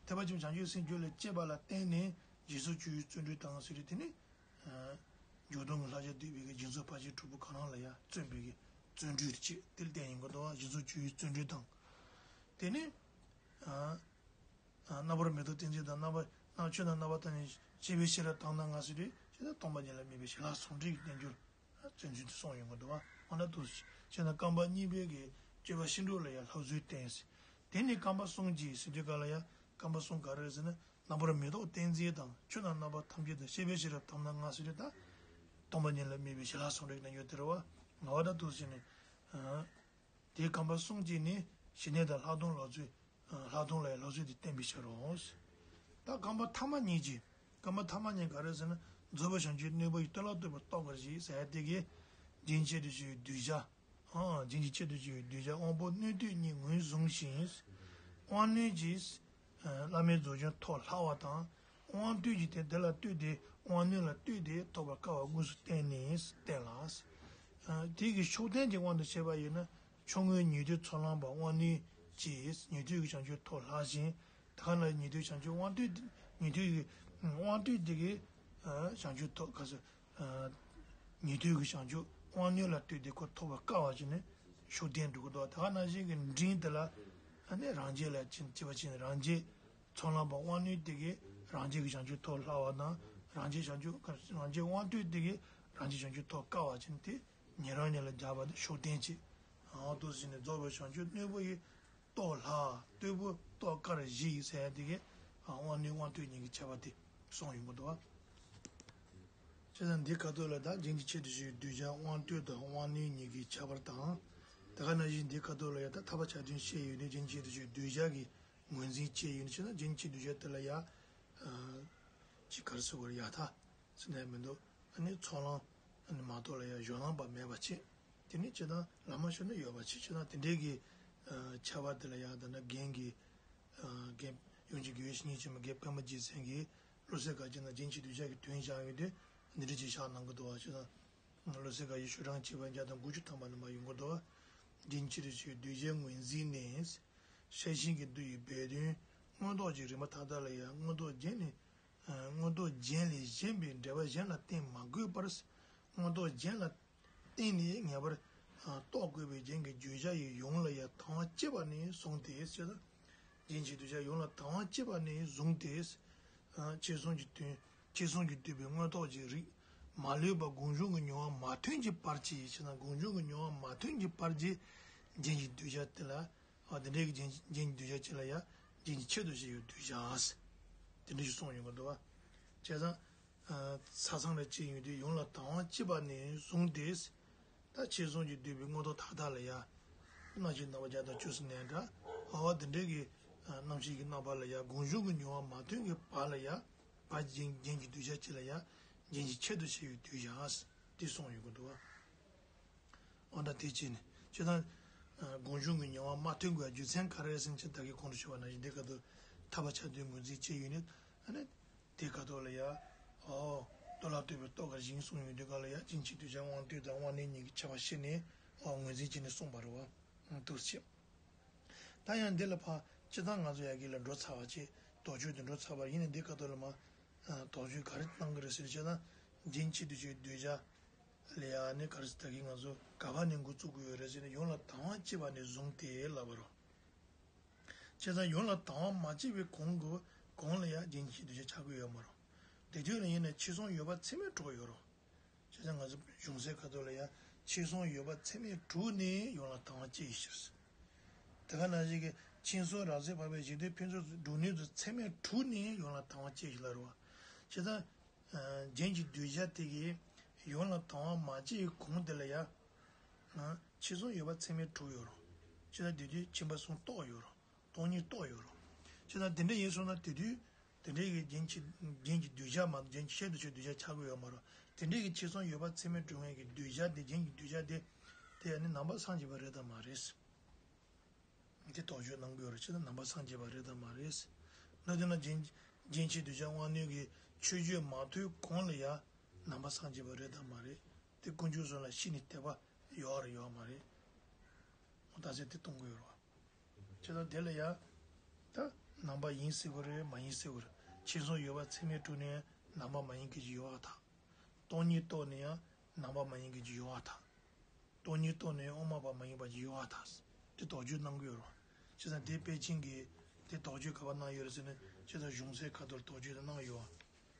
ཐེག་པ་ཆེན་པོ་བྱང་ཆུབ་ཀྱི་སེམས་རྒྱུད་ལ་སྐྱེས་པ་ལ་བརྟེན་ནས་སྦྱིན་སོགས་སྤྱོད་ཡུལ་བརྩོན་འགྲུས་དང་ཟེར་དུས་དེ་ནི། འཇུག་ལྡོག་གི་བསླབ་བྱ་སྡུད་པའི་གི་སྦྱིན་སོགས་ཕར་ཕྱིན་དྲུག་པོ་གང་རུང་ལ་ཡང་བརྩོན་པའི་གི་བརྩོན་འགྲུས་དེ་བྱེད། དེ་ལ་བརྟེན་ཡིན་དགོས་འདུག་བ། སྦྱིན་སོགས་སྤྱོད་ཡུལ་བརྩོན་འགྲུས་དང་། དེ་ནི། ཨ། རྣམ་པར་མི་རྟོག་ཏིང་འཛིན་དང་། རྣམ་པ་རྣམ་ཆོས་རྣམས་རྣམ་པ་ཐམས་ཅད་ཤེས་པའི་ཤེས་རབ་དམ་རྣམ་ལྔ་ཟེར་དུས་ཅི་ལྟར་སྟོང་པ་ཉིད་ལ་དམིགས་པའི་ཞི་ལྷག་ཟུང་འབྲེལ་གྱི་རྟེན་འབྱུང་། བརྩོན་འགྲུས་དེ་གསུངས་ཡོང་གི་འདུག་བ། འོ་ན་དུ་བྱས་ན་རྐང་པ་གཉིས་པའི་གི་སྤྱོད་པ་ཤིན་ཏུ་ལ་ཡང་ལྷག་བཟོའི་རྟེན་ཟེར། དེ་ནི་རྐང་པ་གསུམ་གྱིས་ཟེར་དུས་ག་ལ་ཡང་རྐང་པ་གསུམ་ག་རེ་རེད་ཟེར་ན། རྣམ་པར་མི་རྟོག་ཏིང་འཛིན་དང་། ཆོས་རྣམས་རྣམ་པ་ཐམས་ཅད་དང་། ཤེས་པའི་ཤེས་རབ་དམ་རྣམ་ལྔ་ཟེར་དུས་ད། སྟོང་པ་ཉིད་ལ་དམིགས་པའི་ཞི་ལྷག་ཟུང་འབྲེལ་གྱི་རྟེན་འབྱུང་དེ་རེད་བ། ང་བ་ད་དུ་བྱས་ནས། ཨ། དེའི་རྐང་པ་གསུམ་གྱིས་ནི་ཞི་གནས་དང་ལྷག་མཐོང་ལྷག་བཟོའི། ལྷག་མཐོང་ལ་ཡང་ལྷག་བཟོའི་དེ་བསྟན་པའི་ཕྱིར་རོ། ད་རྐང་པ་ཐ་མ་གཉིས་ཀྱིས། རྐང་པ་ཐ་མ་གཉིས་ག་རེ་ཟེར་ན། རྫོགས་པའི་བྱང་ཆུབ་གནས་པོ་ཡི། གཏོར་བརླག་བསྟོད་པ་རྟོགས་པར་བྱེད་ཟེར་ཡ་དེ་གིས། རྒྱུན་གྱི་ཆེད་དུ་བྱ་བའི་གདུལ་བྱ། ཨང་། རྒྱུན་གྱི་ཆེད་དུ་བྱ་བའི་གདུལ་བྱ་དབང་པོ་སྣོད་བསྡུས་གཉིས་ངོས་བཟུང་ཞིང་། དབང་སྣོད་ཀྱིས། བླ་མེད་རྫོགས་བྱང་ཐོབ་སླ་བ་དང་། དབང་སྡུད་ཀྱིས་དེ་དེ་ལ་ལྟོས་ཏེ་དབང་སྣོད་ལ་ལྟོས་ཏེ་ཐོབ་པར་དཀའ་བ་དངོས་སུ་བསྟན་ནས་བསྟན་ལ། དེ་གི་ཕྱོགས་བསྟན་གྱི་དབང་དུ་བྱས་པ་ཡིན་ན། ཕྱོགས་སྔོན་ཉན་ཐོས་ཚོགས་ལངས་པ་དབང་སྣོད་ཀྱིས་ཉན་ཐོས་ཀྱི་བྱང་ཆུབ་ཐོབ་སླ་ཞིང་། ད་ག་ན་ཉན་ཐོས་བྱང་ཆུབ་དབང་སྡུད་ཉན་ཐོས་ཀྱི་དབང་སྡུད་དེ་གིས་བྱང་ཆུབ་ཐོབ་ག་ཟེར། ཉན་ཐོས་ཀྱི་བྱང་ཆུབ་དབང་སྣོད་ལ་ལྟོས་ཏེ་ཁོ་ཐོབ་པར་དཀའ་བ་ཅིག་ནི་ཕྱོགས་བསྟན་འགྲོ་གི་འདུག་ད་ག་ནང་བཞིན་གྱི་འབྲིང་དེ་ལ་ཨ་ནི་རང་རྒྱལ་ལ་ཅི་ཅི་བ་ཅིག་ནི་རང་རྒྱལ་ཚོགས་ལངས་པ་དབང་སྣོད་དེ་གིས་རང་རྒྱལ་གྱི་བྱང་ཆུབ་ཐོབ་སླ་བ་དང་། རང་རྒྱལ་བྱང་ཆུབ་རང་རྒྱལ་དབང་སྡུད་དེ་གིས་རང་རྒྱལ་བྱང་ཆུབ་ཐོབ་དཀའ་བ་ཅིག་ནི་དེ་ཉན་རང་ཉིད་ལ་སྦྱར་བ་དེ་ཕྱོགས་བསྟན་བྱེད། འོ་དེ་བཞིན་ནི་རྫོགས་པའི་བྱང་ཆུབ་གནས་པོ་ཡི། རྟོགས་སླ། རྟོགས་པོ་རྟོགས་དཀའ་བཞི་ཡིས་ཟེར་ཡ་དེ་གིས་དབང་སྣོད་དབང་སྡུད་གཉིས་ཀྱི་ཁྱད་པར་དེ་གསུངས་ཡོང་གི་འདུག་བ། བྱས་ཙང་འདི་ཁ་ཐོག་ལ་ད་རྒྱུན་གྱི་ཆེད་དུ་བྱ་བའི་གདུལ་བྱ་དབང་སྡུད་དང་དབང་སྣོད་གཉིས་ཀྱི་ཁྱད་པར་དང་། དེ་ག་ནང་བཞིན་འདི་ཁ་ཐོག་ལ་ཡང་ད་ཐར་པ་ཆ་མཐུན་བཤད་ཡོད་དུས་རྒྱུན་གྱི་ཆེད་དུ་བྱ་བའི་གདུལ་བྱ་གི་ངོས་འཛིན་བྱས་ཡོད་ནི་བྱས་ན་རྒྱུན་གྱི་ཆེད་དུ་བྱ་བའི་གདུལ་བྱ་དེ་ལ་ཡང་། ཅི་ག་རེ་ཟེར་དགོས་རེད། ཡང་དག་ཟེར་ན་ཡང་མི་འདུག་ཨ་ནི་ཚོགས་ལངས་ཨ་ནི་མ་གཏོགས་ལ་ཡང་སྦྱོར་ལམ་པ་མེད་པ་བྱས། དེ་ནི་སྤྱིར་བཏང་བླ་མ་ཤོར་ན་ཡོད་པ་ཆེ་ཆེ་ན་དེ་འདྲའི་གི་ཨ་ཁྱབ་པ་དེ་ལ་ཡང་ད་ནི་རྒན་གྱི་ཨ་རྒན་ཡོངས་ཀྱི་དགེ་བའི་བཤེས་གཉེན་ཆེན་མོ་རྒན་པདྨ་རྒྱལ་མཚན་གྱིས་བློ་གསལ་དགའ་སྐྱིད་ན་རྒྱན་གྱི་གདུལ་བྱ་གི་དོན་བཞག་ཡོད་དུས་འདི་འདྲ་ཅིག་བཞག་གནང་གི་འདུག་བ། སྤྱིར་བཏང་བློ་གསལ་དགའ་ཡི་ཤོག་གྲངས་བཅུ་པ་བརྒྱ་དང་དགུ་བཅུ་ཐམ་པ་ནས་མར་ཡོང་གི་འདུག་བ། རྒྱན་གྱི་གདུལ་བྱའི་གདུལ་བྱའི་ངོས་འཛིན་ནི། ཤེར་ཕྱིན་གྱི་འདུ་ཡི་སྦས་དོན་མངོན་རྟོགས་ཀྱི་རིམ་པ་མཐའ་དག་ལ་ཡང་མངོན་རྟོགས་རྒྱན་ནི། མངོན་རྟོགས་རྒྱན་ལས་གཞན་པའི་འགྲེལ་པ་གཞན་ལ་བརྟེན་མ་དགོས་པར། མངོན་རྟོགས་རྒྱན་ལ་བརྟེན་ནས་ངེས་པར་རྟོགས་དགོས་པའི་རྒྱན་གྱི་བརྗོད་བྱ་ཡི་ཡོངས་ལ་ཡང་དང་བ་ཅི་པ་ནས་བཟུང་སྟེ་ཟེར། རྒྱན་གྱི་གདུལ་བྱ་ཡོངས་ལ་དང་བ་ཅི་པ་ནས་བཟུང་སྟེ། ཆོས་གསུམ་གྱི་དོན་ཆོས་གསུམ་གྱིས་བསྡུས་པའི་མངོན་རྟོགས་ཀྱི་རིགས་མ་ལུས་པ་སྒོམ་བྱུང་གི་མྱོང་བ་མ་ཐོན་གྱི་བར་གྱི་ཞེ་ན། སྒོམ་བྱུང་གི་མྱོང་བ་མ་ཐོན་གྱི་བར་གྱི་རྒྱན་གྱི་གདུལ་བྱ་དེ་ལ། ཨ་དེ་འདྲའི་གི་རྒྱན་རྒྱན་གྱི་གདུལ་བྱ་ཅིག་ལ་ཡང་རྒྱན་གྱི་ཆེད་དུ་བྱས་ཡོད་གདུལ་བྱ། དེ་འདྲ་ཞིག་གསུངས་ཡོང་གི་འདུག་བ། བྱས་ཙང་། ས་མཚམས་ལ་ཅི་ཡོང་དུས་ཡོངས་ལ་དང་བ་ཅི་པ་ནས་བཟུང་སྟེ། ད་ཆོས་གསུམ་གྱིས་བསྡུས་པའི་མངོན་རྟོགས་མཐའ་དག་ལ་ཡང་། རྣམ་ཤེས་རྣམ་པ་བརྒྱ་དང་བཅུ་གསུམ་ནས་འདྲ། འོ་དེ་འདྲའི་གི་རྣམ་ཤེས་ཀྱི་རྣམ་པ་ལ་ཡང་སྒོམ་བྱུང་གི་མྱོང་བ་མ་ཐོན་གྱི་བར་ལ་ཡང་བར་རྒྱན་རྒྱན་གྱི་གདུལ་བྱ་ཅིག་ལ་ཡང་རྒྱན་གྱི་ཆེད་དུ་བྱས་ཡོད་གདུལ་བྱ། དེ་གསུངས་ཡོང་གི་འདུག་བ། འོ་ན་དེ་བྱས་ནས་སྤྱིར་བཏང་། སྒོམ་བྱུང་གི་མྱོང་བ་མ་ཐོན་དགོས་རྒྱུ་མཚན་ག་རེ་ཟེར་ན་ཅི་ད་གིན་གོང་དུ་ཞུས་པ་ནང་བཞིན་འདི་སྐབས་སུ་ཐར་པ་ཆགས་དུས་ངོས་འཛིན་བྱས་ཡོད་ནས་ཨ་ནི། དེ་སྐབས་དུ་ལ་ཡ། ཨོ། རྟོགས་ལ་ལྟོས་པའི་རྟོགས་ག་རེ་ཡིན་གསུངས་ཡོད་དུས་སྐབས་ལ་ཡ་རྒྱན་གྱི་གདུལ་བྱ་དབང་དུས་དང་དབང་རྣོན་གཉིས་ཀྱི་ཁྱད་པར་ཤེས་ནས་ཨོ་ངོས་འཛིན་བྱས་ནས་གསུངས་པ་རེད་བ། འདུག་སེ། ད་ཡང་འདི་ལ་ཕར་སྤྱིར་བཏང་ང་ཚོ་ཡ་གི་ལ་འགྲོ་ཚར་བ་བྱས་དོགས་གཅོད་དུ་འགྲོ་ཚར་བ་ཡིན་ནས་འདི་སྐབས་དུ་ལ་མ། དོགས་གཅོད་ག་རེ་བཏང་གི་རེད་ཟེར་བྱས་ན། རྒྱན་གྱི་གདུལ་བྱའི་གདུལ་བྱ། ལ་ཡ་ནི་ག་རེ་ཟེར་ད་གིན་ང་ཚོ་ག་པ་ནས་འགོ་བཙུགས་དགོས་ཡོད་རེད་ཟེར་ན་ཡོངས་ལ་དང་བ་ཅི་པ་ནས་བཟུང་སྟེ་ལབ་པ་རེད། བྱས་ཙང་ཡོངས་ལ་དང་བ་མ་སྐྱེས་པའི་གོང་གི་གོང་ལ་ཡང་རྒྱན་གྱི་གདུལ་བྱ་ཆགས་ཀྱི་ཡོད་མ་རེད། དེ་དུས་ལ་ཡིན་ན་ཆོས་གསུམ་ཡོད་པ་ཚད་མས་གྲུབ་ཡོད་རེད། བྱས་ཙང་ང་ཚོ་གཞུང་སའི་ཁ་ཐོག་ལ་ཡང་ཆོས་གསུམ་ཡོད་པ་ཚད་མས་གྲུབ་ནས་ཡོངས་ལ་དང་བ་སྐྱེས་ཡོད་ཕྱིར། དེ་ག་ནང་བཞིན་གྱི་མཁྱེན་གསུམ་རབ་གསལ་འཕགས་པའི་འཇིག་རྟེན་ཕུན་ཚོགས་སུ་གྲུབ་ནས་དུ་ཚད་མས་གྲུབ་ནས་ཡོངས་ལ་དང་བ་སྐྱེས་ཡོད་ལ་རེད་བ། བྱས་ཙང་། རྒྱན་གྱི་གདུལ་བྱ་དེ་གིས་ཡོངས་ལ་དང་བ་མ་སྐྱེས་གོང་དེ་ལ་ཡང་། ཆོས་གསུམ་ཡོད་པ་ཚད་མས་གྲུབ་ཡོད་རེད། ཅི་ལྟར་དེ་དུས་མཁྱེན་པ་གསུམ་རྟོགས་ཡོད་རེད། སྟོང་ཉིད་རྟོགས་ཡོད་རེད། ཅི་ལྟར་དེ་འདྲ་ཡིན་སོང་ན་དེ་དུས་དེ་འདྲའི་གི་རྒྱན་གྱི་རྒྱན་གྱི་གདུལ་བྱ་མ་གཏོགས་རྒྱན་གྱི་ཆེད་དུ་བྱས་གདུལ་བྱ་ཆགས་ཀྱི་ཡོད་མ་རེད། དེ་འདྲའི་གི་ཆོས་གསུམ་ཡོད་པ་ཚད་མས་གྲུབ་མཁན་གྱི་གདུལ་བྱ་དེ་རྒྱན་གྱི་གདུལ་བྱ་དེ། དེ་ཡང་ནི་ནང་པ་སངས་རྒྱས་པ་རེད་དམ་མ་རེད། དེ་དོགས་གཅོད་གནང་དགོས་རེད་ཅེ་ན་ནང་པ་སངས་རྒྱས་པ་རེད་དམ་མ་རེད། ན་དེ་ན་རྒྱན་རྒྱན་ཆེ་གདུལ་བྱ་དབང་རྣོན་གྱི་ཆོས་བརྗོད་མ་ཐོས་གོང་ལ་ཡང་ནང་པ་སངས་རྒྱས་པ་རེད་དམ་མ་རེད། དེ་དཀོན་མཆོག་གསུམ་ལ་ཤི་ནས་དད་པ་ཡོད་རེད་ཡོད་མ་རེད། འོ་ད་ཟེར་དེ་གཏོང་དགོས་རེད་བ། བྱས་ཙང་དེ་ལ་ཡང་ད་ནང་པ་ཡིན་ཟེར་དགོས་རེད་མ་ཡིན་ཟེར་དགོས་རེད། ཆོས་གསུམ་ཡོད་པ་ཚད་མས་གྲུབ་ནས་ནང་པ་མ་ཡིན་མཁན་ཅིག་ཡོད་པ་དང་། སྟོང་ཉིད་རྟོགས་ནས་ཡང་ནང་པ་མ་ཡིན་མཁན་ཅིག་ཡོད་པ་དང་། སྟོང་ཉིད་རྟོགས་ནས་དབུ་མ་པ་མ་ཡིན་པ་ཅིག་ཡོད་པ་དང་། དེ་དོགས་གཅོད་གནང་གི་ཡོད་རེད། བྱས་ཙང་དེ་པཎ་ཆེན་གྱིས་དེ་དོགས་གཅོད་ག་པར་གནང་ཡོད་རེད་ཟེར་ན་བྱས་ཙང་གཞུང་སའི་ཁ་ཐོག་དོགས་གཅོད་དེ་གནང་ཡོད་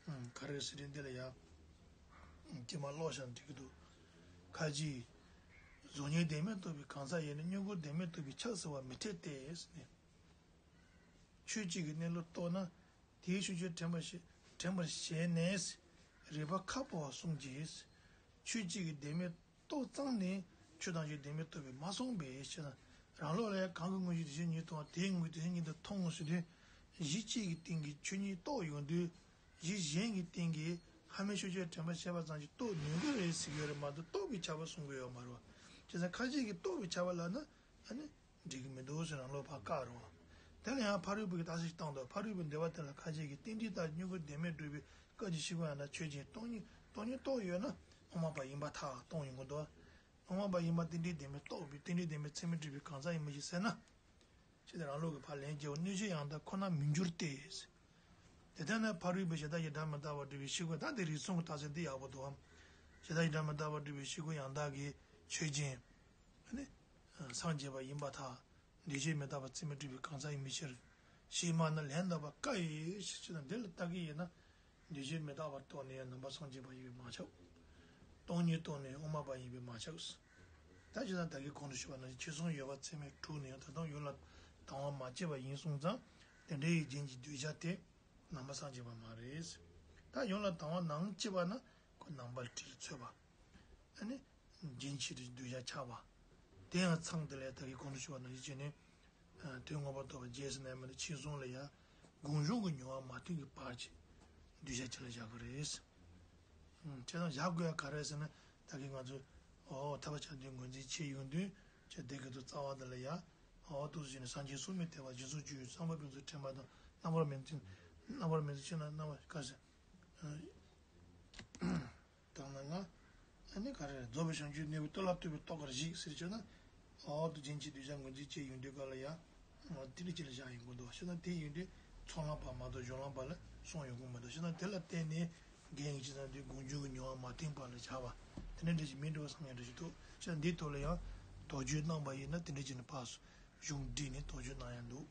པ། ག་རེ་ཟེར་དེ་འདི་ལ་ཡང་དེ་མ་ཀློག་བཞག་འགྲིག་གི་འདུག་ཁ་ཅིག་གཟུགས་བརྙན་བདེན་མེད་རྟོགས་པའི་གང་ཟག་ཡིན་ན་མྱུ་གུ་བདེན་མེད་རྟོགས་པའི་ཆ་ཟེར་བ་མི་འཐད་དེ་ཟེར་ནས། ཆོས་གཅིག་གི་གནས་ལུགས་རྟོགས་ན། དེའི་ཤུགས་ཀྱིས་དྲན་པར་བྱེད་དྲན་པར་བྱས་ནས། རིགས་པ་ཁ་ཕོ་བ་གསུམ་གྱིས། ཆོས་གཅིག་གི་བདེན་མེད་རྟོགས་ཙམ་ནས་ཆོས་ཐམས་ཅད་བདེན་མེད་རྟོགས་པས་མ་གསུངས་པས་ཞེ་ན། རང་ལུགས་ལ་ཡང་གང་གི་དངོས་གཞི་དེ་བཞིན་ཉིད་མཐོང་བ་དེའི་དངོས་དེ་བཞིན་ཉིད་དུ་མཐོང་ངོ་ཟེར་དུས། གཞི་གཅིག་གི་སྟེང་གི་ཆོས་ཉིད་རྟོགས་ཡོང་དུས། གཞི་གཞན་གྱི་སྟེང་གི་ཕ་མའི་ཤུགས་ཀྱིས་དྲན་པར་བྱས་པ་ཙམ་གྱིས་རྟོགས་ནུས་ཀྱི་རེད་ཟེར་གྱི་ཡོད་རེད་མ་གཏོགས་རྟོགས་པའི་ཁྱབ་པ་གསུང་གི་ཡོད་མ་རེད་བ། བྱས་ཙང་ཁ་ཅིག་གིས་རྟོགས་པའི་ཁྱབ་པ་ལབ་ན། ཨ་ནི། འགྲིག་གི་མི་འདུག་ཟེར་རང་ལུགས་ཕར་བཀག་རོགས། དེ་ལ་ཡང་ཕ་རོལ་པོ་གི་རྟགས་གསལ་ཞིག་བཏང་འདུག་ཕ་རོལ་པོའི་འགྲེལ་པ་དེ་ལ་ཁ་ཅིག་གིས་རྟེན་འབྲེལ་ལྟར་མྱུ་གུ་བདེན་མེད་སྒྲུབ་པའི་སྐབས་ཀྱི་ཤེས་པ་ཡང་དག་ཆོས་ཅན། སྟོང་ཉིད་སྟོང་ཉིད་རྟོགས་ཡོད་ན་དབུ་མ་པ་ཡིན་པར་ཐལ་གཏོང་ཡོང་གི་འདུག་དབུ་མ་པ་ཡིན་པ་རྟེན་འབྲེལ་བདེན་མེད་རྟོགས་པའི་རྟེན་འབྲེལ་བདེན་མེད་ཚད་མས་གྲུབ་པའི་གང་ཟག་ཡིན་མི་ཞིག་ཟེར་ན། ཅེས་དེ་རང་ལུགས་ཀྱི་ཕར་ལན་རྒྱག་གནོད་བྱེད་ཡང་དག་ཁོ་ན་མི་འགྱུར་ཏེ། དེ་ལྟར་ན་ཕ་རོལ་པོས་གཞན་དག་གི་སྒྲ་མི་རྟག་པར་སྒྲུབ་པའི་ཤེས་ཀུན་ད་དེ་རིགས་གསུམ་གྱི་རྟགས་གསལ་འདི་ཡག་པོ་འདུག་གམ། གཞན་དག་གི་སྒྲ་མི་རྟག་པར་སྒྲུབ་པའི་ཤེས་ཀུན་ཡང་དག་གི་ཆོས་ཅན། ནི། སངས་རྒྱས་པ་ཡིན་པར་ཐལ། འདུས་བྱས་མི་རྟག་པ་ཚད་མས་གྲུབ་པའི་གང་ཟག་ཡིན་མི་ཕྱིར། ཞེས་སྨྲ་ན་ལན་གདབ་པ་དཀའ་ཡི་ཞེས་བྱས་ན་འདི་ལ་བལྟ་གི་ཡིན་ན། འདུས་བྱས་མི་རྟག་པར་རྟོགས་ནས་ཡང་ནང་པ་སངས་རྒྱས་པ་ཡིན་པས་མ་ཁྱབ། སྟོང་ཉིད་རྟོགས་ནས་དབུ་མ་པ་ཡིན་པས་མ་ཁྱབ། ད་ཅི་ལྟར་ད་གིན་གོང་དུ་ཞུས་པ་ནང་བཞིན་ཆོས་གསུམ་ཡོད་པ་ཚད་མས་གྲུབ་ནས་ཡང་ད་དུང་ཡོངས་ལ་དང་བ་མ་སྐྱེས་པ་ཡིན་གསུངས་ཙང་དེ་འདྲའི་རྒྱན་གྱི་གདུལ་བྱ་དེ་ནང་པ་སངས་རྒྱས་པ་མ་རེད། ད་ཡོངས་ལ་དང་བ་ནང་སྐྱེས་པ་ན་ཁོ་ནང་པ་དྲིལ་ཚོད་པ། ཨ་ནི། རྒྱན་ཆེ་དུ་གདུལ་བྱ་ཆགས་པ། དེ་ཡང་མཚང་དེ་ལས་ད་གིན་གོང་དུ་ཞུས་པ་ནང་བཞིན་བྱས་ནས། དོན་མངོན་པར་རྟོགས་པ་རྒྱས་སུ་ནས་མ་ནི་ཆོས་གསུམ་ལ་ཡང་སྒོམ་བྱུང་གི་མྱོང་བ་མ་ཐོན་གྱི་བར་གྱི་གདུལ་བྱ་ཅིག་ལ་བཞག་གི་རེད། བྱས་ཙང་བཞག་དགོས་ཡ་ག་རེ་ཟེར་ན་ད་གིན་ང་ཚོས་ འོ་ཐར་པ་ཆ་མཐུན་ངོས་འཛིན་བྱེད་ཡོང་དུས་ཀྱི་དེ་ག་དུས་རྩ་བ་དེ་ལ་ཡ། འོ་ཏོག་ཙམ་ནས་སངས་རྒྱས་སུ་མི་སྟེར་བ་སྦྱིན་སོགས་བཅུ་ཡི་བསམ་པ་ཕུན་ཚོགས་དྲན་པ་དང་རྣམ་པར་མི་འཛིན། རྣམ་པར་མི་འཛིན་ཕྱིར་ན་རྣམ་པར་དཀར་ཟེར། དང་ན་ང་། ཨ་ནི་ག་རེ་རེད། རྫོགས་པའི་བྱང་ཆུབ་གནས་པའི་སྟོད་ལ་ལྟོས་པའི་རྟོགས་པར་གཞིགས་ཟེར་བྱས་ན། འོ་དུ་རྒྱན་གྱི་གདུལ་བྱ་ངོས་འཛིན་བྱེད་ཡོང་དུས་ག་ལ་ཡ། འོ་དེ་འདྲ་ཅིག་ལ་བཞག་ཡོང་གི་འདུག་བ། བྱས་ན་དེ་ཡོང་དུས་ཚོགས་ལམ་པ་མ་གཏོགས་གཞུང་ལམ་པ་ལ་སོང་ཡོང་གི་མི་འདུག་བྱས་ན་དེ་ལ་བརྟེན་ནས་རྒན་ཡིན་ཅི་ཙམ་དུས་དགོངས་འགྱུར་གྱི་མྱོང་བ་མ་བསྟན་པ་ལ་བྱ་བ། དེ་འདྲ་འདྲ་ཞིག་མིན་འགྲོ་བ་བསམ་ཡང་འདྲ་ཞིག་འདུག་བྱས་ན་འདིའི་ཐོག་ལ་ཡང་དོགས་གཅོད་གནང་པ་ཡིན་ན་དེ་འདྲ་ཅིག་ནས་ཕར་གཞུང་བསྒྲིགས་ནས་དོགས་གཅོད་གནང་ཡང་འདུག